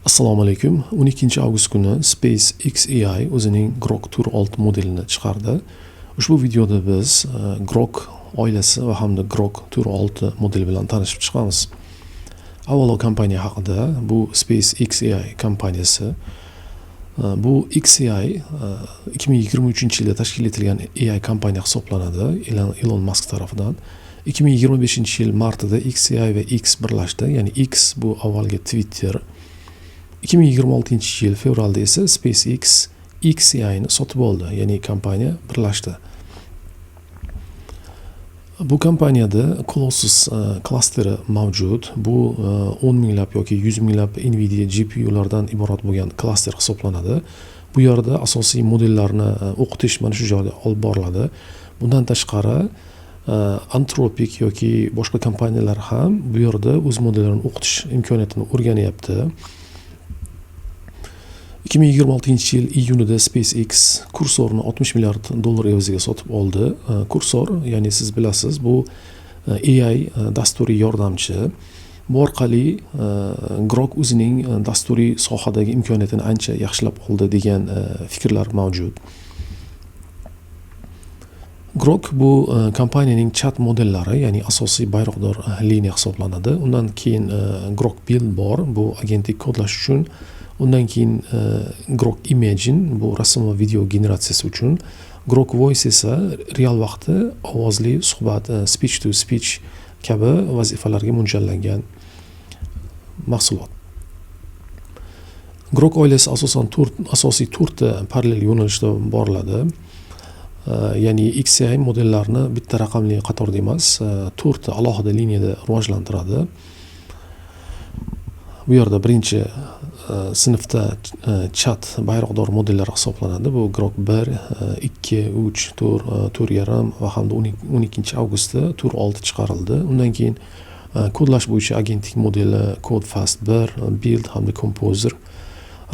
Assalomu alaykum. 12 avgust kuni SpaceX AI o'zining Grok Tour 6 modelini chiqardi. Ushbu videoda biz Grok oilasi va hamda Grok Tour 6 modeli bilan tanishib chiqamiz. Avvalo kompaniya haqida. Bu SpaceX AI kompaniyasi. Bu XAI 2023 yilda tashkil etilgan AI kompaniya hisoblanadi Elon Musk tarafidan. 2025 yil martida XAI va X birlashdi. Ya'ni X bu avvalgi Twitter. 2026 yil fevralda esa SpaceX XAIni sotib oldi, ya'ni kompaniya birlashdi. Bu kompaniyada Colossus klasteri mavjud. Bu 10 minglab yoki 100 minglab Nvidia GPUlardan iborat bo'lgan klaster hisoblanadi. Bu yerda asosiy modellarni o'qitish mana shu joyda olib boriladi. Bundan tashqari, Anthropic yoki boshqa kompaniyalar ham bu yerda o'z modellarini o'qitish imkoniyatini o'rganyapti. 2026 yil iyunida SpaceX Cursorni 60 milliard dollar evaziga sotib oldi. Cursor, ya'ni siz bilasiz, bu AI dasturiy yordamchi. Bu orqali Grok o'zining dasturiy sohadagi imkoniyatini ancha yaxshilab oldi degan fikrlar mavjud. Grok bu kompaniyaning chat modellari, ya'ni asosiy bayroqdor liniya hisoblanadi. Undan keyin Grok Build bor, bu agentik kodlash uchun. Undan keyin Grok Imagine, bu rasm va video generatsiyasi uchun. Grok Voice esa real vaqtda ovozli suhbat, speech to speech kabi vazifalarga mo'ljallangan mahsulot. Grok oilasi asosan to'rt asosiy to'rtta parallel yo'nalishda boriladi. Ya'ni XAI modellarni bitta raqamli qatorda emas, to'rtta alohida liniyada rivojlantiradi. Bu yerda birinchi sinfda chat bayroqdor modellari hisoblanadi. Bu Grok 1, 2, 3, 4, 4,5 va hamda 12 avgustda Tour 6 chiqarildi. Undan keyin kodlash bo'yicha agentik modeli Code Fast 1, Build hamda Composer,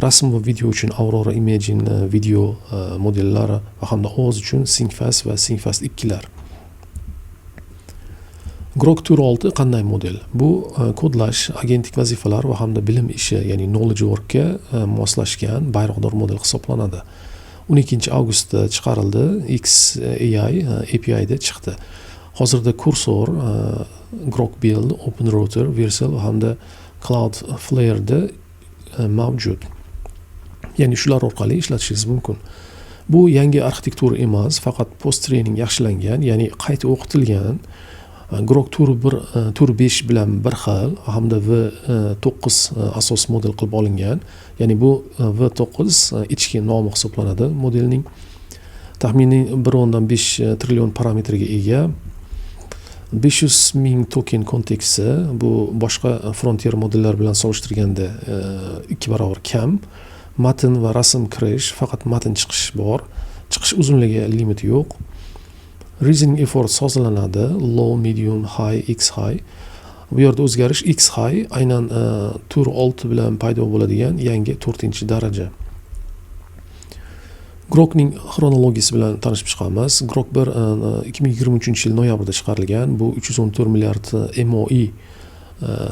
rasm va video uchun Aurora, Imagine video modellari va hamda ovoz uchun SyncFast va SyncFast 2lar. Grok Tour 6 qanday model? Bu kodlash, agentik vazifalar va hamda bilim ishi, ya'ni knowledge workga moslashgan bayroqdor model hisoblanadi. 12 avgustda chiqarildi, XAI APIda chiqdi. Hozirda Cursor, Grok Build, OpenRouter, Vercel va hamda Cloudflare'da mavjud. Ya'ni shular orqali ishlatishingiz mumkin. Bu yangi arxitektura emas, faqat post training yaxshilangan, ya'ni qayta o'qitilgan. Grok Tour 1, Tour 5 bilan bir xil hamda V9 asos model qilib olingan. Ya'ni bu V9 ichki nomi hisoblanadi modelning. Taxminiy 1,5 trillion parametrga ega. 500 ming token konteksti, bu boshqa frontier modellar bilan solishtirganda 2 barobar kam. Matn va rasm kirish, faqat matn chiqish bor. Chiqish uzunligi limiti yo'q. Reasoning effort sozlanadi: low, medium, high, x high. Bu yerda o'zgarish x high aynan Tour 6 bilan paydo bo'ladigan yangi to'rtinchi daraja. Grokning xronologiyasi bilan tanishib chiqamiz. Grok 1 2023 yil noyabrda chiqarilgan. Bu 314 milliard MOE,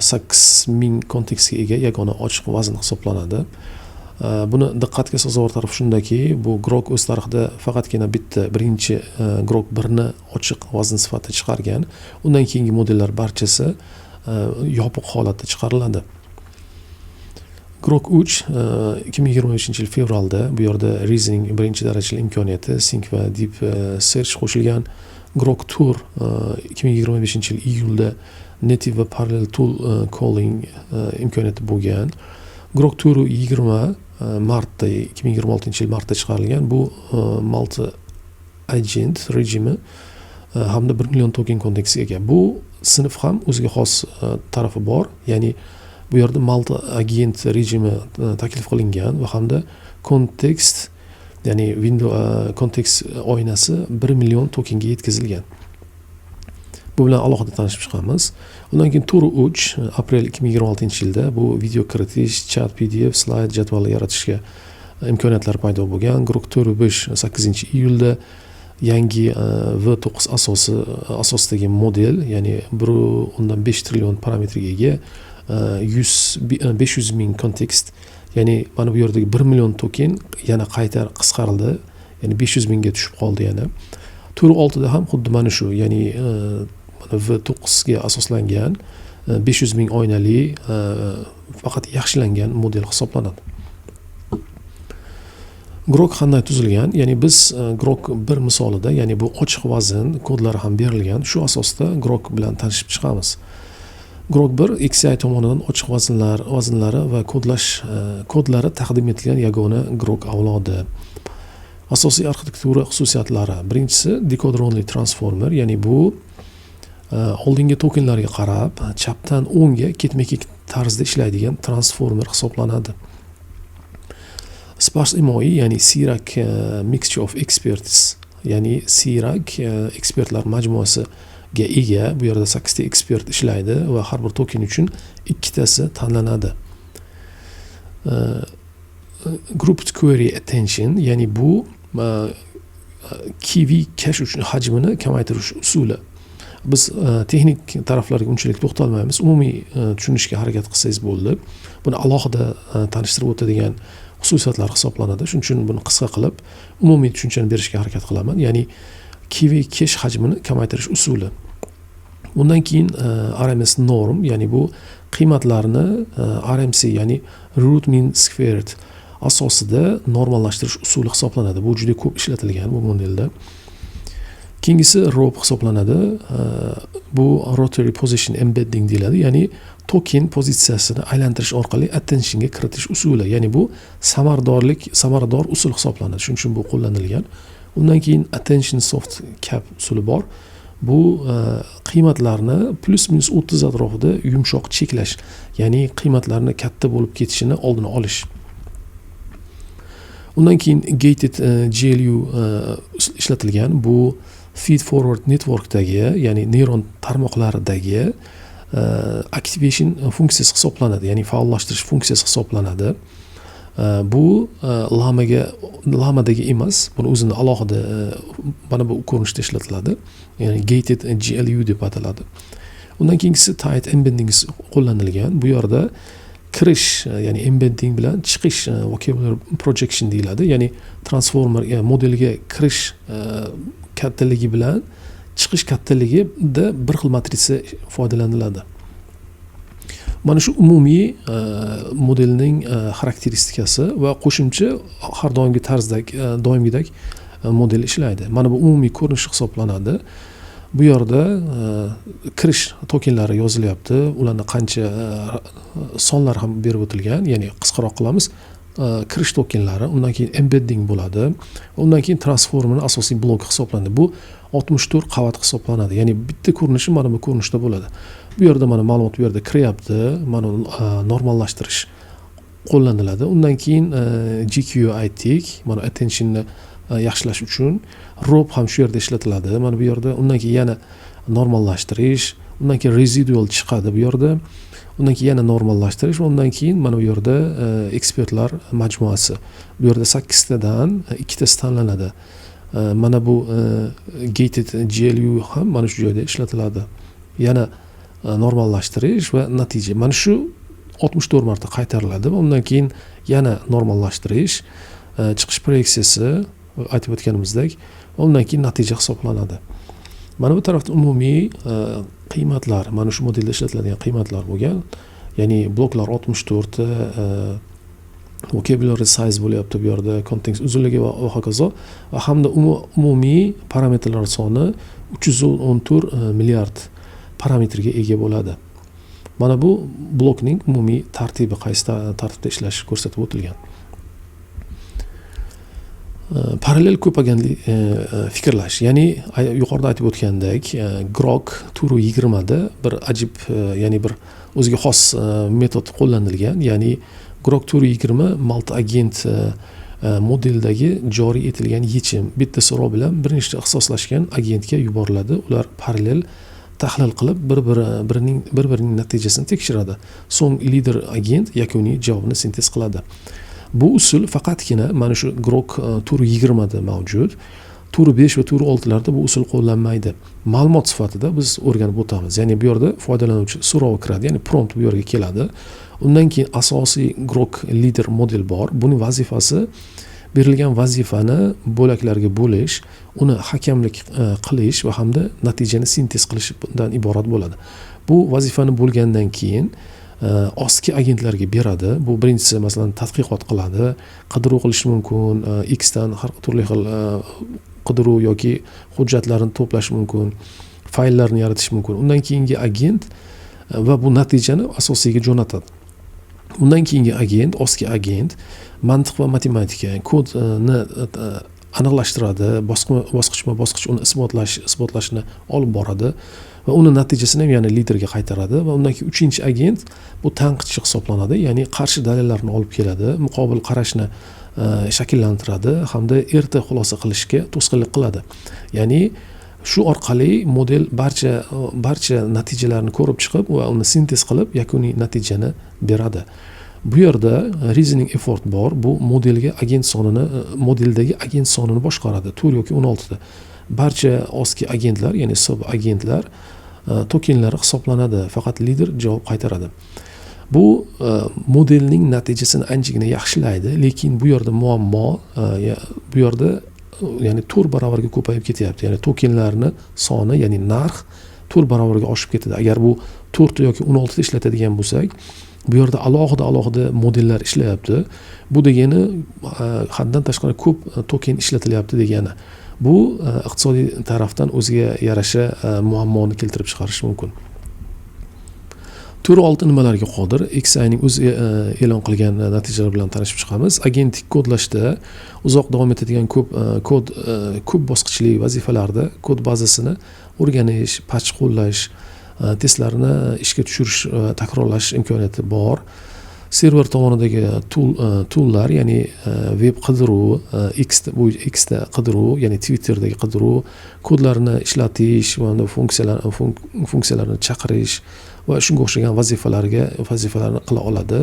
8000 kontekstga ega yagona ochiq vazn hisoblanadi. Buni diqqatga sazovor tarafi shundaki, bu Grok o'z tarixida faqatgina bitta birinchi Grok 1ni ochiq vazn sifatida chiqargan. Undan keyingi modellar barchasi yopiq holatda chiqariladi. Grok 3 2025 yil fevralda. Bu yerda reasoning birinchi darajali imkoniyati, sync va deep search qo'shilgan. Grok Tour 2025 yil iyulda native va parallel tool calling imkoniyati bo'lgan. Grok Tour 20 martda, 2026 yil martda chiqarilgan. Bu multi agent rejimi hamda 1 million token kontekstga ega. Bu sinf ham o'ziga xos tarafi bor, ya'ni bu yerda multi agent rejimi taklif qilingan va hamda kontekst, ya'ni window, kontekst oynasi 1 million tokenga yetkazilgan. Bu bilan alohida tanishib chiqamiz. Undan keyin Tour 3 aprel 2026 yilda. Bu video kiritish, chat, PDF, slayd, jadval yaratishga imkoniyatlar paydo bo'lgan. Grok Tour 5 8 iyulda, yangi V9 asosi asosidagi model, ya'ni 1,5 trillion parametrga ega. yuz 500 000 kontekst, ya'ni mana bu yerdagi 1 million token yana qayta qisqarildi, ya'ni 500 000ga tushib qoldi. Yana to'rt oltida ham xuddi mana shu, ya'ni mana V9ga asoslangan 500 000 oynali, faqat yaxshilangan model hisoblanadi. Grok qanday tuzilgan? Ya'ni biz Grok 1 misolida, ya'ni bu ochiq vazn kodlari ham berilgan, shu asosda Grok bilan tanishib chiqamiz. Grok 1 xAI tomonidan ochiq vaznlari va kodlash kodlari taqdim etilgan yagona Grok avlodi. Asosiy arxitektura xususiyatlari: birinchisi, decoder only transformer, ya'ni bu oldingi tokenlarga qarab chapdan o'ngga ketma ket tarzda ishlaydigan transformer hisoblanadi. Sparse MOE, ya'ni siyrak mixture of experts, ya'ni siyrak ekspertlar majmuasiga ega. Bu yerda sakkizta ekspert ishlaydi va har bir token uchun ikkitasi tanlanadi. Grouped query attention, ya'ni bu KV cache uchun hajmini kamaytirish usuli. Biz texnik taraflarga unchalik to'xtalmaymiz, umumiy tushunishga harakat qilsangiz bo'ldi. Buni alohida tanishtirib o'tadigan xususiyatlar hisoblanadi, shuning uchun buni qisqa qilib umumiy tushunchani berishga harakat qilaman, ya'ni KV cache hajmini kamaytirish usuli. Undan keyin RMS norm, ya'ni bu qiymatlarni RMS, ya'ni root mean squared asosida normallashtirish usuli hisoblanadi. Bu juda ko'p ishlatilgan bu modelda. Keyingisi RoPE hisoblanadi. Bu rotary position embedding deyiladi, ya'ni token pozitsiyasini aylantirish orqali attentionga kiritish usuli, ya'ni bu samarador usul hisoblanadi, shuning uchun bu qo'llanilgan. Undan keyin attention soft cap usuli bor. Bu qiymatlarni +-30 atrofida yumshoq cheklash, ya'ni qiymatlarni katta bo'lib ketishini oldini olish. Undan keyin gated GLU ishlatilgan. Bu feed forward networkdagi, ya'ni neyron tarmoqlaridagi activation funksiyasi hisoblanadi, ya'ni faollashtirish funksiyasi hisoblanadi. Bu Llamadagi emas, buni o'zini alohida mana bu ko'rinishda ishlatiladi, ya'ni gated GLU deb ataladi. Undan keyingisi tight embeddings qo'llanilgan. Bu yerda kirish, ya'ni embedding bilan chiqish vocabulary projection deyiladi, ya'ni transformer modeliga kirish kattaligi bilan chiqish kattaligida bir xil matritsa foydalaniladi. Mana shu umumiy modelning xarakteristikasi va qo'shimcha har doimgi tarzda, doimgidek model ishlaydi. Mana bu umumiy ko'rinishi hisoblanadi. Bu yerda kirish tokenlari yozilyapti, ularni qancha sonlar ham berib o'tilgan, ya'ni qisqaroq qilamiz, kirish tokenlari, undan keyin embedding bo'ladi, undan keyin transformerni asosiy bloki hisoblanadi. Bu 64 qavat hisoblanadi, ya'ni bitta ko'rinishi mana bu ko'rinishda bo'ladi. Bu yerda mana ma'lumot bu yerda kiryapti, mana normallashtirish qo'llaniladi. Undan keyin GQE aytdik, mana attentionni yaxshilash uchun RoPE ham shu yerda ishlatiladi, mana bu yerda. Undan keyin yana normallashtirish, undan keyin residual chiqadi bu yerda, undan keyin yana normallashtirish va undan keyin mana bu yerda ekspertlar majmuasi, bu yerda sakkiztadan ikkitasi tanlanadi. Mana bu gated GLU ham mana shu joyda ishlatiladi. Yana normallashtirish va natija mana shu 64 marta qaytariladi va undan keyin yana normallashtirish, chiqish proyeksiyasi, aytib o'tganimizdek, undan keyin natija hisoblanadi. Mana bu tarafda umumiy qiymatlar, mana shu modelda ishlatiladigan qiymatlar bo'lgan, ya'ni bloklar 64 ta, vocabulary size bo'lyapti bu yerda, kontekst uzunligi va hokazo va hamda umumiy parametrlar soni 314 milliard parametrga ega bo'ladi. Mana bu blokning umumiy tartibi, qaysi tartibda ishlashi ko'rsatib o'tilgan. Parallel ko'p agentli fikrlash, ya'ni yuqorida aytib o'tgandek, Grok 4.20da bir ajib, ya'ni bir o'ziga xos metod qo'llanilgan, ya'ni Grok 4.20 multi agent modeldagi joriy etilgan yechim. Bitta so'rov bilan bir nechta ixtisoslashgan agentga yuboriladi, ular parallel tahlil qilib, bir biri birining bir birining natijasini tekshiradi, so'ng lider agent yakuniy javobni sintez qiladi. Bu usul faqatgina mana shu Grok 4.20da mavjud. To'rt besh va to'rt oltilarda bu usul qo'llanmaydi. Ma'lumot sifatida biz o'rganib o'tamiz. Ya'ni bu yerda foydalanuvchi so'rovi kiradi, ya'ni prompt bu yerga keladi. Undan keyin asosiy Grok lider model bor. Buning vazifasi berilgan vazifani bo'laklarga bo'lish, uni hakamlik qilish va hamda natijani sintez qilishdan iborat bo'ladi. Bu vazifani bo'lgandan keyin ostki agentlarga beradi. Bu birinchisi, masalan, tadqiqot qiladi, qidiruv qilishi mumkin, Xdan har turli xil qidiruv yoki hujjatlarni to'plash mumkin, fayllarni yaratish mumkin. Undan keyingi agent va bu natijani asosiyga jo'natadi. Undan keyingi agent, ostki agent mantiq va matematika kodni aniqlashtiradi, bosqichma bosqich uni isbotlashni olib boradi va uni natijasini ham yana liderga qaytaradi. Va undan keyin uchinchi agent, bu tanqidchi hisoblanadi, ya'ni qarshi dalillarni olib keladi, muqobil qarashni shakllantiradi hamda erta xulosa qilishga to'sqinlik qiladi. Ya'ni shu orqali model barcha natijalarni ko'rib chiqib va uni sintez qilib, yakuniy natijani beradi. Bu yerda reasoning effort bor. Bu modelga agent sonini, modeldagi agent sonini boshqaradi, 4 yoki 16 ta. Barcha ostki agentlar, ya'ni sub agentlar tokenlari hisoblanadi, faqat lider javob qaytaradi. Bu modelning natijasini anchagina yaxshilaydi, lekin bu yerda muammo, bu yerda, ya'ni 4 barobarga ko'payib ketyapti, ya'ni tokenlarni soni, ya'ni narx 4 barobarga oshib ketadi. Agar bu to'rtta yoki 16 ta ishlatadigan bo'lsak, bu yerda alohida alohida modellar ishlayapti. Bu degani haddan tashqari ko'p token ishlatilyapti degani. Bu iqtisodiy tarafdan o'ziga yarasha muammoni keltirib chiqarishi mumkin. To'rt olti nimalarga qodir? xAIning o'zi e'lon qilgan natijalar bilan tanishib chiqamiz. Agentik kodlashda uzoq davom etadigan ko'p kod, ko'p bosqichli vazifalarda kod bazasini o'rganish, patch qo'llash, testlarni ishga tushirish va takrorlash imkoniyati bor. Server tomonidagi toollar, ya'ni veb qidiruv, X, bu Xda qidiruv, ya'ni Twitterdagi qidiruv, kodlarni ishlatish va unda funksiyalarni chaqirish va shunga o'xshagan vazifalarni qila oladi.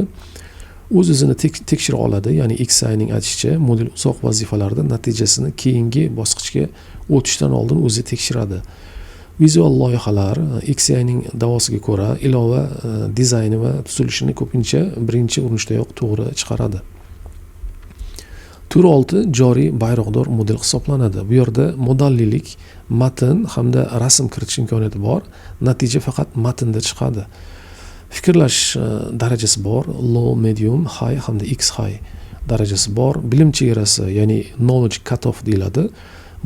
O'z o'zini tekshira oladi, ya'ni xAIning aytishicha, model uzoq vazifalarda natijasini keyingi bosqichga o'tishdan oldin o'zi tekshiradi. Vizual loyihalar, xAIning da'vosiga ko'ra, ilova dizayni va tuzilishini ko'pincha birinchi urinishdayoq to'g'ri chiqaradi. To'rt olti joriy bayroqdor model hisoblanadi. Bu yerda modallilik, matn hamda rasm kiritish imkoniyati bor, natija faqat matnda chiqadi. Fikrlash darajasi bor, low, medium, high hamda x high darajasi bor. Bilim chegarasi, ya'ni knowledge cutoff deyiladi.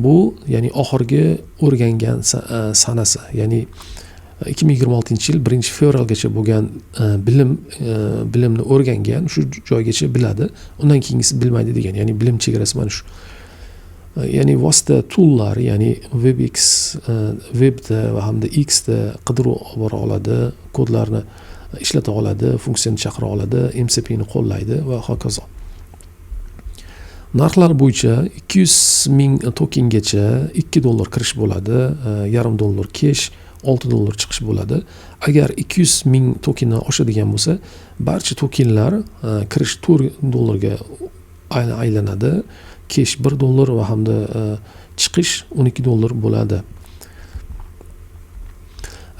Bu ya'ni oxirgi o'rgangan sanasi, ya'ni 2026-yil 1-fevralgacha bo'lgan bilimni o'rgangan, shu joygacha biladi, undan keyingisi bilmaydi degan, ya'ni bilim chegarasi mana shu. Ya'ni vosita toollar, ya'ni webx, webda va hamda Xda qidiruv olib bora oladi, kodlarni ishlata oladi, funksiyani chaqira oladi, MCPni qo'llaydi va hokazo. Narxlar bo'yicha 200 000 tokengacha 2 dollar kirish bo'ladi, 0,5 dollar kesh, 6 dollar chiqish bo'ladi. Agar 200 000 tokendan oshadigan bo'lsa, barcha tokenlar kirish 4 dollarga aylanadi, kesh 1 dollar va hamda chiqish 12 dollar bo'ladi.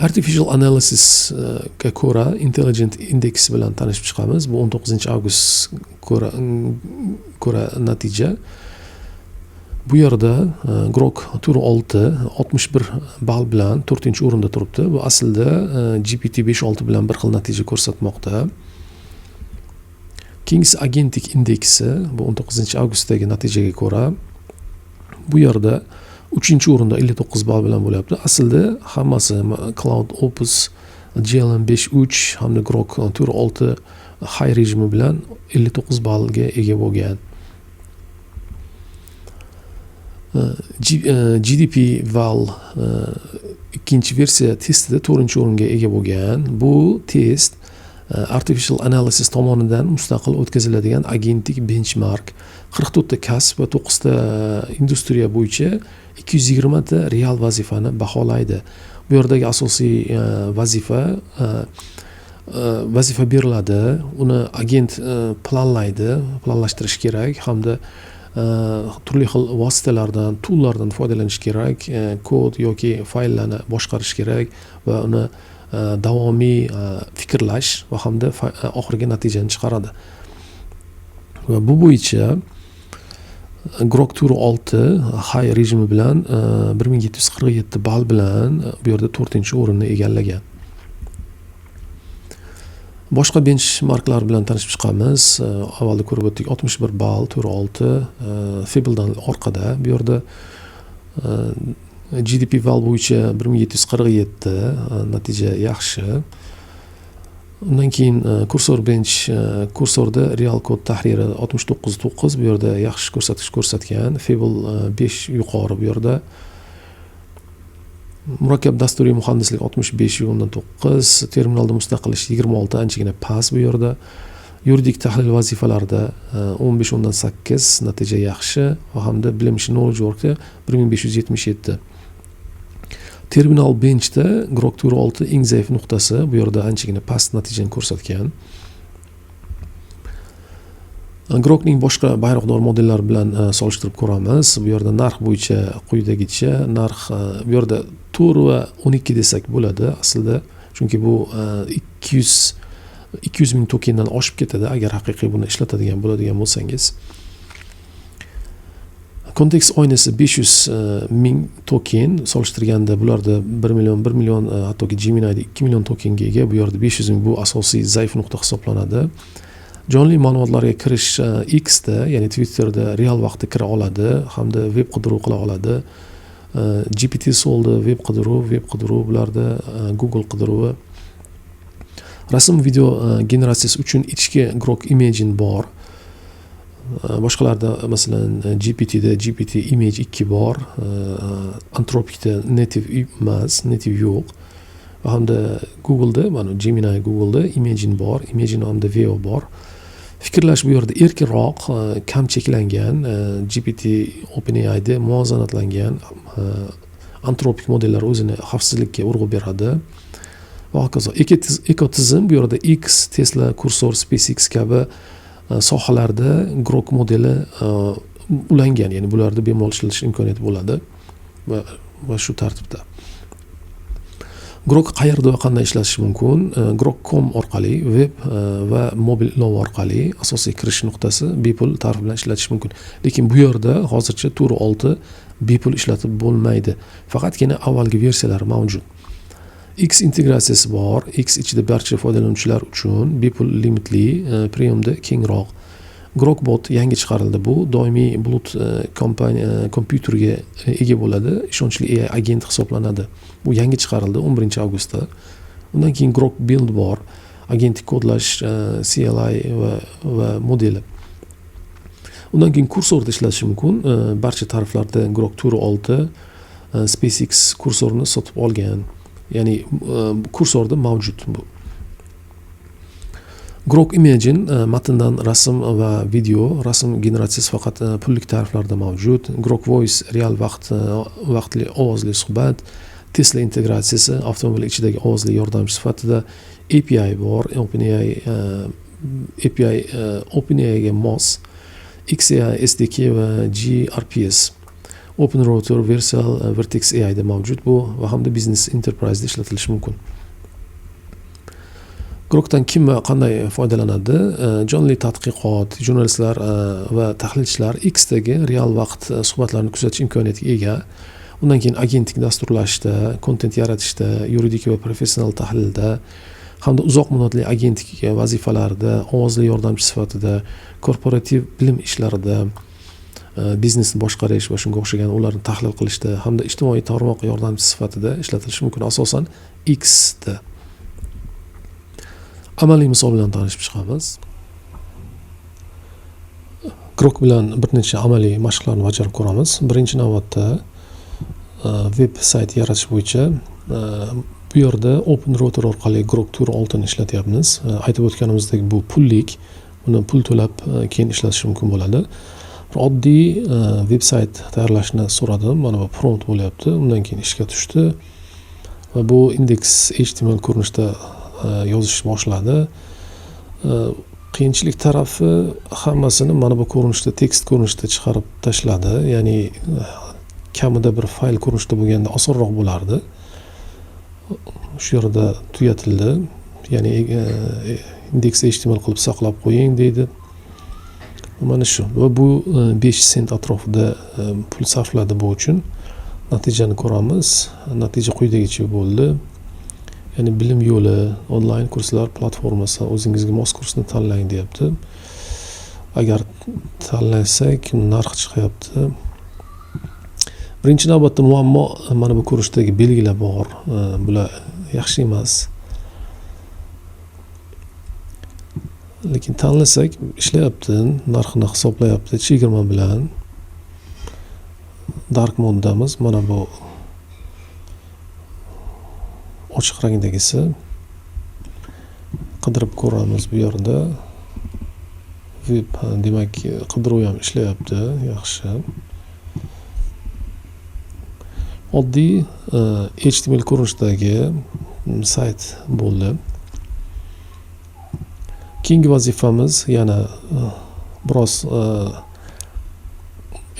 Artificial Analysisga ko'ra Intelligent Index bilan tanishib chiqamiz. Bu 19-avgust ko'ra natija. Bu yerda Grok To'rt olti 61 ball bilan to'rtinchi o'rinda turibdi. Bu aslida GPT 5.6 bilan bir xil natija ko'rsatmoqda. Keyingisi Agentik indeksi. Bu 19-avgustdagi natijaga ko'ra bu yerda uchinchi o'rinda 59 ball bilan bo'lyapti. Aslida hammasi Claude Opus, GLM 5.3 hamda Grok 4.6 high rejimi bilan 59 ballga ega bo'lgan. GDPval ikkinchi versiya testida to'rtinchi o'ringa ega bo'lgan. Bu test Artificial Analysis tomonidan mustaqil o'tkaziladigan agentik benchmark, 44 ta kasb va to'qqizta industriya bo'yicha 220 ta real vazifani baholaydi. Bu yerdagi asosiy vazifa beriladi, uni agent planlaydi, planlashtirish kerak hamda Turli xil vositalardan, toollardan foydalanish kerak, kod yoki fayllarni boshqarish kerak va uni davomiy fikrlash va hamda oxirgi natijani chiqaradi. Va bu bo'yicha Grok To'rt 6 High rejimi bilan 1747 ball bilan bu yerda to'rtinchi o'rinni egallagan. Boshqa benchmarklar bilan tanishib chiqamiz. Avvalda ko'rib o'tdik, 61 ball To'rt 6, Fabledan orqada bu yerda. GDPval bo'yicha 1747, natija yaxshi. Undan keyin Cursor Bench, Cursorda real kod tahriri 69,9, bu yerda yaxshi ko'rsatkich ko'rsatgan. Fable 5 yuqori bu yerda. Murakkab dasturiy muhandislik 65,9, terminalda mustaqil ish 26, anchagina past bu yerda. Yuridik tahlil vazifalarida 15,8, natija yaxshi va hamda bilim, knowledge workda 1577. Terminal Benchda Grok To'rt 6 eng zaif nuqtasi, bu yerda anchagina past natijani ko'rsatgan. Grokning boshqa bayroqdor modellari bilan solishtirib ko'ramiz. Bu yerda narx bo'yicha quyidagicha narx, bu yerda 4 va 12 desak bo'ladi aslida, chunki bu 200 000 tokendan oshib ketadi, agar haqiqiy buni ishlatadigan bo'ladigan bo'lsangiz. Kontekst oynasi 500 ming token, solishtirganda bularda 1 million, 1 million, hattoki Geminida 2 million tokenga ega, bu yerda 500 ming. Bu asosiy zaif nuqta hisoblanadi. Jonli ma'lumotlarga kirish, Xda, ya'ni Twitterda real vaqtda kira oladi hamda veb qidiruv qila oladi. GPT Solda web qidiruv, bularda Google qidiruvi. Rasm, video generatsiyasi uchun ichki Grok Imagine bor. Boshqalarda, masalan, GPTda GPT Image 2 bor, Anthropicda native emas, native yo'q va hamda Google'da, mana Gemini Google'da Imagine bor, Imagine hamda Veo bor. Fikrlash bu yerda erkinroq, kam cheklangan. GPT OpenAIda muvozanatlangan. Anthropic modellar o'zini xavfsizlikka urg'u beradi va hokazo. Ekotizim bu yerda X, Tesla, Cursor, SpaceX kabi sohalarda Grok modeli ulangan, ya'ni bularda bemalol ishlatish imkoniyati bo'ladi va shu tartibda. Grok qayerda va qanday ishlatish mumkin? Grok.com orqali, web va mobil ilova orqali asosiy kirish nuqtasi, bepul tarif bilan ishlatish mumkin. Lekin bu yerda hozircha To'rt 6 bepul ishlatib bo'lmaydi, faqatgina avvalgi versiyalari mavjud. X integratsiyasi bor, X ichida barcha foydalanuvchilar uchun bepul, limitli, приём da kengroq. Grok Bot yangi chiqarildi, bu doimiy bulut kompaniya kompyuterga ega bo'ladi, ishonchli AI agent hisoblanadi. Bu yangi chiqarildi, 11-avgustda. Undan keyin Grok Build bor, agentik kodlash, CLI va modeli. Undan keyin Cursorda ishlatish mumkin barcha tariflarda. Grok To'rt 6 SpaceX Cursorni sotib olgan, ya'ni Cursorda mavjud bu. Grok Imagine, matndan rasm va video, rasm generatsiyasi faqat pullik tariflarda mavjud. Grok Voice, real vaqtli ovozli suhbat. Tesla integratsiyasi, avtomobil ichidagi ovozli yordamchi sifatida. API bor, OpenAI API, OpenAIga mos. XAI SDK va gRPC, OpenRouter, Vercel, Vertex AIda mavjud bu va hamda biznes enterprise'da ishlatilishi mumkin. Grokdan kim va qanday foydalanadi? Jonli tadqiqot, jurnalistlar va tahlilchilar Xdagi real vaqt suhbatlarini kuzatish imkoniyatiga ega. Undan keyin agentik dasturlashda, kontent yaratishda, yuridik va professional tahlilda hamda uzoq muddatli agentik vazifalarda, ovozli yordamchi sifatida, korporativ bilim ishlarida, biznesni boshqarish va shunga o'xshagan ularni tahlil qilishda hamda ijtimoiy tarmoq yordamchisi sifatida ishlatilishi mumkin, asosan Xda. Amaliy misol bilan tanishib chiqamiz. Grok bilan bir necha amaliy mashqlarni bajarib ko'ramiz. Birinchi navbatda veb sayt yaratish bo'yicha bu yerda OpenRouter orqali Grok To'rt 6ni ishlatyapmiz. Aytib o'tganimizdek, bu pullik, buni pul to'lab keyin ishlatish mumkin bo'ladi. Bir oddiy veb sayt tayyorlashni so'radim, mana bu prompt bo'lyapti. Undan keyin ishga tushdi va bu index HTML ko'rinishda yozish boshladi. Qiyinchilik tarafi, hammasini mana bu ko'rinishda, tekst ko'rinishida chiqarib tashladi. Ya'ni kamida bir fayl ko'rinishida bo'lganda osonroq bo'lardi. Shu yerda tugatildi. Ya'ni index HTML qilib saqlab qo'ying deydi. Mana shu. Va bu 5 sent atrofida pul sarfladi bu uchun. Natijani ko'ramiz. Natija quyidagicha bo'ldi. Ya'ni bilim yo'li onlayn kurslar platformasi, o'zingizga mos kursni tanlang deyapti. Agar tanlasak, narx chiqyapti. Birinchi navbatda muammo mana bu ko'rinishdagi belgilar bor. Bular yaxshi emas. Lekin tanlasak ishlayapti, narxini hisoblayapti chegirma bilan. Dark moddamiz, mana bu ochiq rangdagisi. Qidirib ko'ramiz bu yerda. Web, demak, qidiruv ham ishlayapti, yaxshi. Oddiy HTML ko'rinishidagi sayt bo'ldi. Keyingi vazifamiz yana biroz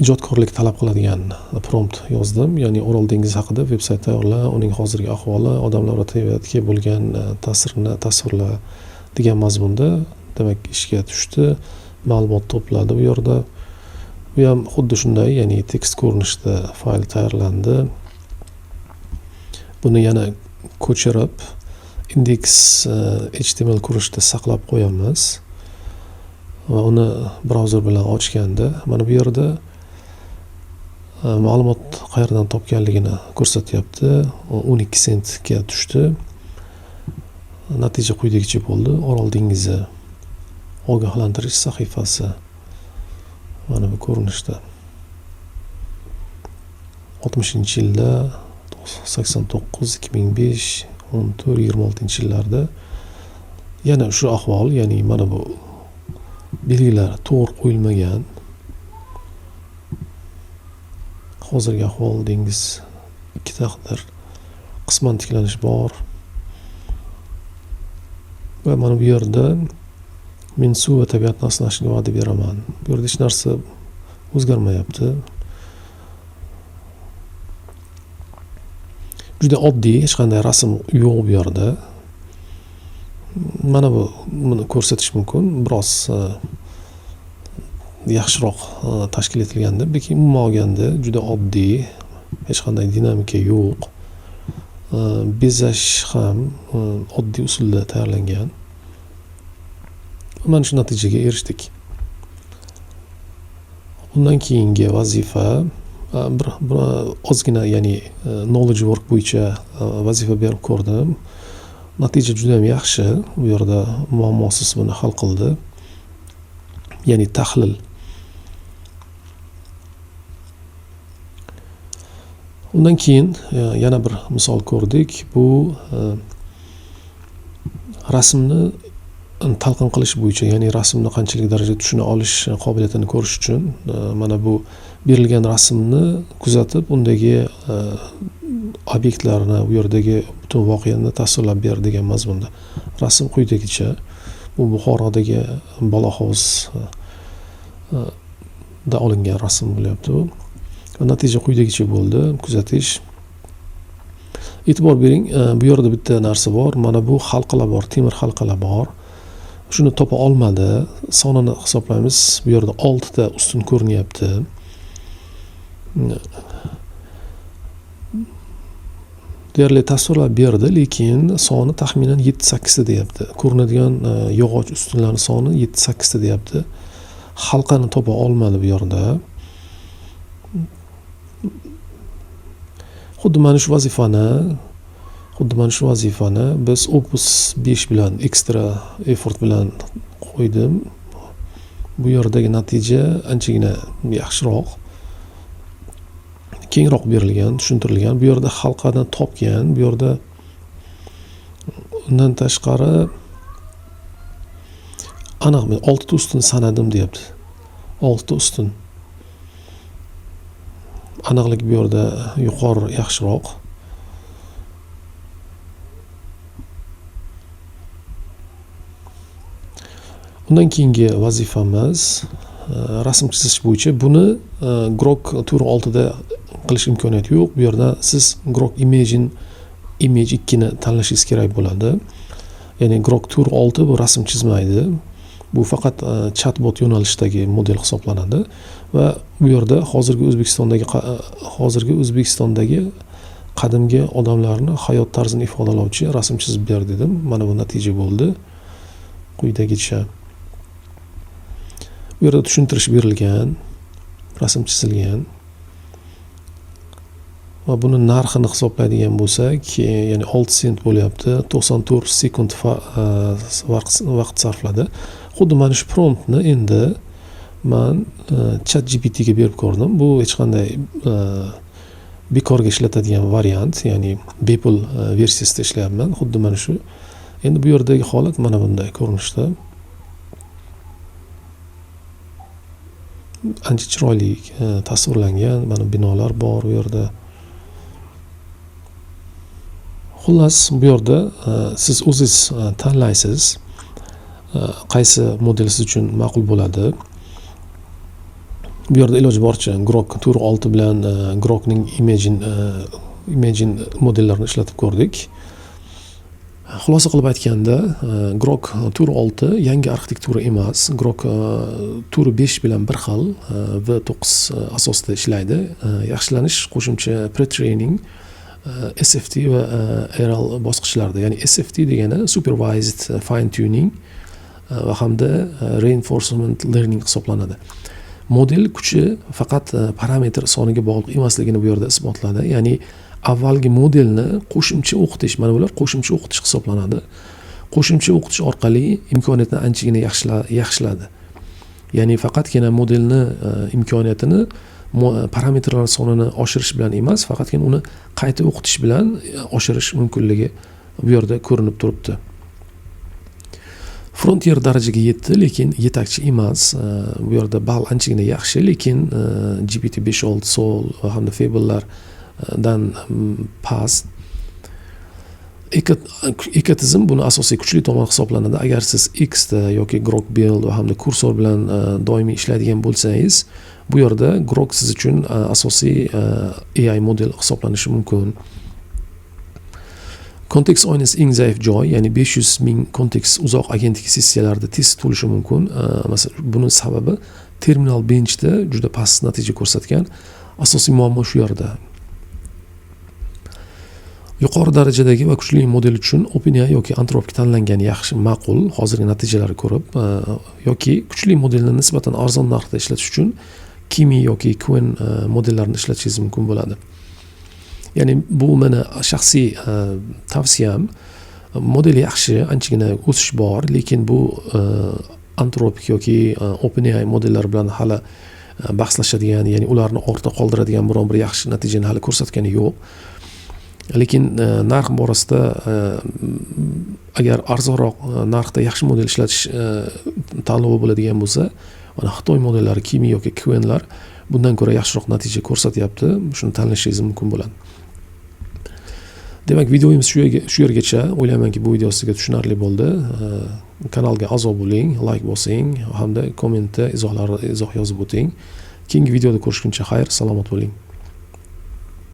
ijodkorlik talab qiladigan prompt yozdim. Ya'ni Orol dengizi haqida veb-sayt tayyorla, uning hozirgi ahvoli, odamlar va tabiatga bo'lgan ta'sirini tasvirla degan mazmunda. Demak, ishga tushdi, ma'lumot to'pladi bu yerda. Bu ham xuddi shunday, ya'ni tekst ko'rinishida fayl tayyorlandi. Buni yana ko'chirib index HTML ko'rinishida saqlab qo'yamiz va uni brauzer bilan ochganda mana bu yerda ma'lumot qayerdan topganligini ko'rsatyapti. 12 sentga tushdi. Natija quyidagicha bo'ldi. Orol dengizi ogohlantirish sahifasi mana bu ko'rinishda. 60 yilda, 89, 2005, 14, 26 yillarda yana shu ahvol, ya'ni mana bu belgilar to'g'ri qo'yilmagan. Hozirgi ahvol dengiz ikki taqdir, qisman tiklanish bor. Va mana bu yerda men suv va tabiatni asrashga va'da beraman. Bu yerda hech narsa o'zgarmayapti. Juda oddiy, hech qanday rasm yo'q bu yerda. Mana buni ko'rsatish mumkin, biroz yaxshiroq tashkil etilganda, lekin umuman olganda juda oddiy, hech qanday dinamika yo'q. Bezash ham oddiy usulda tayyorlangan. Mana shu natijaga erishdik. Undan keyingi vazifa bir ozgina, ya'ni knowledge work bo'yicha vazifa berib ko'rdim. Natija juda ham yaxshi. Bu yerda muammosiz buni hal qildi. Ya'ni tahlil. Undan keyin yana bir misol ko'rdik. Bu rasmni talqin qilish bo'yicha, ya'ni rasmni qanchalik darajada tushuna olish qobiliyatini ko'rish uchun mana bu berilgan rasmni kuzatib, undagi obyektlarni, u yerdagi butun voqeani tasvirlab ber degan mazmunda. Rasm quyidagicha. Bu Buxorodagi Bolohovuz da olingan rasm bo'lyapti bu. Va natija quyidagicha bo'ldi. Kuzatish. E'tibor bering, bu yerda bitta narsa bor. Mana bu halqalar bor, temir halqalar bor. Shuni topa olmadi. Sonini hisoblaymiz. Bu yerda 6 ta ustun ko'rinyapti. Deyarli tasvirlab berdi, lekin soni taxminan 7-8 ta deyapti. Ko'rinadigan yog'och ustunlarning soni 7-8 ta deyapti. Halqani topa olmadi bu yerda. Xuddi mana shu vazifani biz Opus 5 bilan ekstra effort bilan qo'ydim. Bu yerdagi natija anchagina yaxshiroq, kengroq berilgan, tushuntirilgan. Bu yerda halqani topgan, bu yerda undan tashqari aniq men 6 ta ustun sanadim deyapti. 6 ta ustun. Aniqlik bu yerda yuqori, yaxshiroq. Undan keyingi vazifamiz rasm chizish bo'yicha. Buni Grok Tour 6da qilish imkoniyati yo'q. Bu yerda siz Grok Image 2 ni tanlashingiz kerak bo'ladi. Ya'ni Grok Tour 6 bu rasm chizmaydi. Bu faqat chatbot yo'nalishdagi model hisoblanadi va bu yerda hozirgi O'zbekistondagi qadimgi odamlarni hayot tarzini ifodalovchi rasm chizib ber dedim. Mana bu natija bo'ldi quyidagicha. Bu yerda tushuntirish berilgan, rasm chizilgan va buni narxini hisoblaydigan bo'lsak, ya'ni 6 sent bo'lyapti, 94 sekund vaqt sarfladi. Xuddi mana shu promptni endi man Chat GPTga berib ko'rdim. Bu hech qanday bekorga ishlatadigan variant, ya'ni bepul versiyasida ishlayapman. Xuddi mana shu. Endi bu yerdagi holat mana bunday ko'rinishda. Ancha chiroyli tasvirlangan, mana binolar bor u yerda. Xullas, bu yerda siz o'zingiz tanlaysiz, qaysi model siz uchun ma'qul bo'ladi. Bu yerda iloji boricha Grok Tour 6 bilan Grokning Imagine modellarini ishlatib ko'rdik. Xulosa qilib aytganda, Grok Tour 6 yangi arxitektura emas, Grok Tour 5 bilan bir xil V9 asosida ishlaydi. Yaxshilanish qo'shimcha pre-training, SFT va RL bosqichlarida, ya'ni SFT degani supervised fine tuning va hamda reinforcement learning hisoblanadi. Model kuchi faqat parametr soniga bog'liq emasligini bu yerda isbotladi. Ya'ni avvalgi modelni qo'shimcha o'qitish, mana bular qo'shimcha o'qitish hisoblanadi. Qo'shimcha o'qitish orqali imkoniyatni anchagina yaxshiladi. Ya'ni faqatgina modelni imkoniyatini parametrlar sonini oshirish bilan emas, faqatgina uni qayta o'qitish bilan oshirish mumkinligi bu yerda ko'rinib turibdi. Frontier darajaga yetdi, lekin yetakchi emas. Bu yerda ball anchagina yaxshi, lekin GPT besh olti Sol va hamda Fable'lardan past. Ekotizim buni asosiy kuchli tomoni hisoblanadi. Agar siz Xda yoki Grok Build va hamda Cursor bilan doimiy ishlaydigan bo'lsangiz, bu yerda Grok siz uchun asosiy AI model hisoblanishi mumkin. Kontekst oynasi eng zaif joy, ya'ni 500 ming kontekst uzoq agentlik sessiyalarida tez to'lishi mumkin. Masalan, buni sababi Terminal Benchda juda past natija ko'rsatgan. Asosiy muammo shu yerda. Yuqori darajadagi va kuchli model uchun OpenAI yoki Anthropic tanlangani yaxshi, ma'qul, hozirgi natijalarni ko'rib, yoki kuchli modelni nisbatan arzon narxda ishlatish uchun Kimi yoki Qwen modellarini ishlatishingiz mumkin bo'ladi. Ya'ni bu meni shaxsiy tavsiyam. Model yaxshi, anchagina o'sish bor, lekin bu Anthropic yoki OpenAI modellari bilan hali bahslashadigan, ya'ni ularni ortda qoldiradigan biron bir yaxshi natijani hali ko'rsatgani yo'q. Lekin narx borasida agar arzonroq narxda yaxshi model ishlatish tanlovi bo'ladigan bo'lsa, mana Xitoy modellari Kimi yoki Qwenlar bundan ko'ra yaxshiroq natija ko'rsatyapti. Shuni tanlashingiz mumkin bo'ladi. Demak, videomiz shu yergacha. O'ylaymanki, bu video sizga tushunarli bo'ldi. Kanalga a'zo bo'ling, like bosing hamda kommentda izoh yozib o'ting. Keyingi videoda ko'rishguncha xayr, salomat bo'ling.